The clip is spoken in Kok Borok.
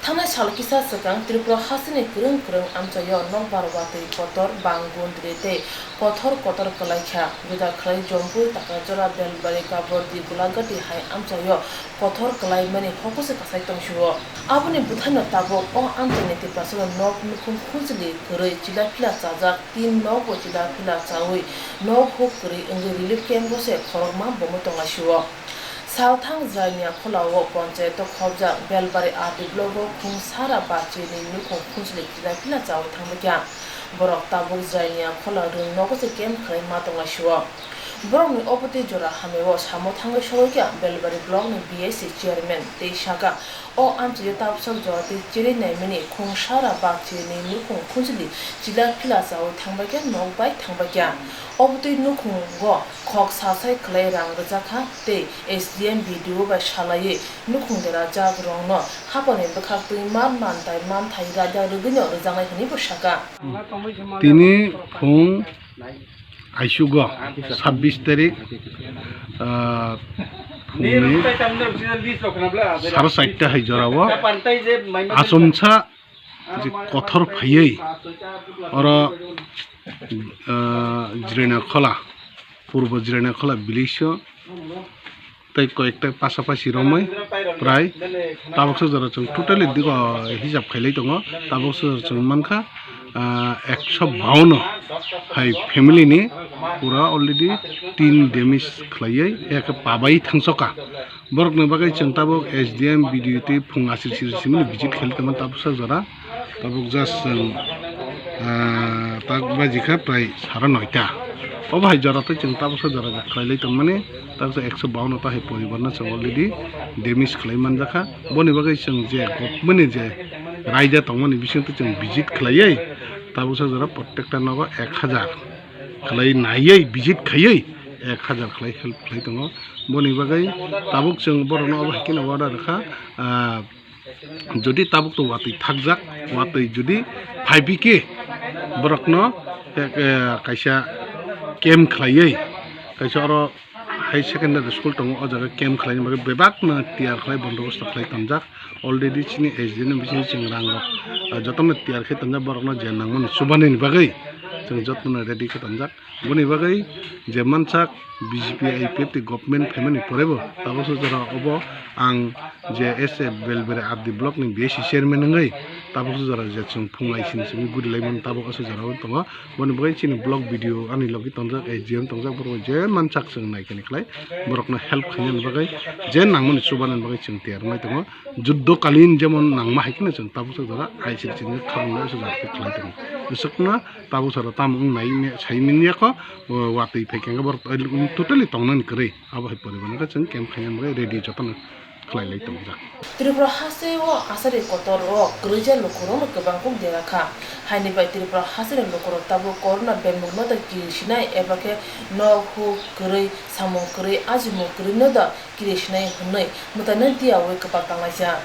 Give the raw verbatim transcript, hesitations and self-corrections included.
Thangnai sal kisa swkang Tripura hasteni kwrwng kwrwng amchaio nokbar watwi kotor bang gundri tei kothor kotor kwlaikha. Juda khlai Jompui, Takarjora, Belbari, Kabordi, Gulagati hai amchaio kothor kwlaimani hokosi kasai tongsiwo. Aboni bwthaino tabuk o amchaini Tiprasano nok nukhung khunchili kwrwi chila phila chajak, tin nokbo chila phila chawi nok huk kwrwi wngwi relief camp-o se khorokma bomwi tonglaisio. Salthang Jrainia Kholao ponchayato khobjak Belbari R D block-o khung sara bachini nukhung khunchili chila phila chawi thangbaikha. Borok tabuk Jrainia Khola rwng nogo se camp khlai ma tonglaisio. Borokni obotwi jora hamyao samo thangwi sogwikha Belbari block ni B S C chairman tei sakha, o amchaio tabuksak jora twi cherwi naimani khung sara bachini nukhung khunchili chila phila chawi thangbaikha, nok bai thangbaikha. Obotwi nukhungo khok sasai khlai rang rwjakha tei S D M B D O bai salaiwi nukhung derajak rokno hapani bwkhaktwi man man tai manthai raida rwgwino rwjaknai hwnwibo sakha. Tini khung aisugo sabbish tarik, ah, phungni sara charta hai jorao achomsa je kothor phaiwi oro, ah, Jrena Khola, Purbo Jrena Khola village-o tei koyekta pasapasi romwi prai tabuksa jora chwng totally digo hisab khailai tongo. Tabuksa jora chwng mankha, ah, ekso bawanno hai family ni pura already tin damage khlaiwi, eke pabai thangsoka. Borokni bagwi chwng tabuk S D M, B D O tei phung asir sir simini visit khailai tongmani tabuksa jora. Tabuk just chwng, ah, tak baji kha prai sara noita. Obo hai jora tei chwng tabuksa jora khlailai tongmani, tabuksa ekso bawanno ta hai poribar no chwng already damage khlai manjakha. Boni bagwi chwng je government ni je raida tongmani bisingtwi chwng visit khlaiwi tabuksa jora protector nogo ek hajar khlai naiwi visit khaiwi ek hajar khlai help khlai tongo. Boni bagwi tabuk chwng borokno obo hai kheno order rwkha, ah, jodi tabuk to watwi thakjak, watwi jodi phaibi khe borokno, eh, eh, kaisa camp khlaiwi, kaisa oro high secondary school tongo, o jaga camp khlaina bagwi bebakno tiyar khlai bondobosto khlai tonjak. Already chini S D M ni bisingtwi chwng rang rok, ah, jotono tiyar khe tonjak, borokno je nangmani chubanani bagwi chwng jotono ready khe tonjak. Boni bagwi je mansak B J P, I P F T government phaimani porebo tabuksa jora obo ang je S A Belbere R D block ni B S C chairman wngwi tabuksa jora je chwng phung aisini simi guri laimani tabuk aswk jora o tongo. Boni bagwi chini block B D O ani logi tongjak, S D M tongjak, borok je mansak chwng naikani khlai borokno help khainani bagwi je nangmani chubanani bagwi chwng tiyar wngnai tongo. Juddo kalin jemon nangma hai kheno chwng tabuksa jora aisini simi khabangno aswk jora khlai tongo. Aswkno tabuk sara tamo wng nai ne sai manya kho, o watwi phai khe borok totally tongnani kwrwi abo hai poribar no chwng camp khaina bagwi ready jotono khlai lai tongjak. Tripura hasteo asari kotor o kwrwija lukurokno kwbang kuk dera kha. Haini bai Tripura hasteni lukurok tabuk corona bemukno da kiri sinai eba khe nok huk kwrwi, samung kwrwi, ajimung kwrwino da kiri sinai hwnwi mwtaino diyawi kwpak tanglaijak.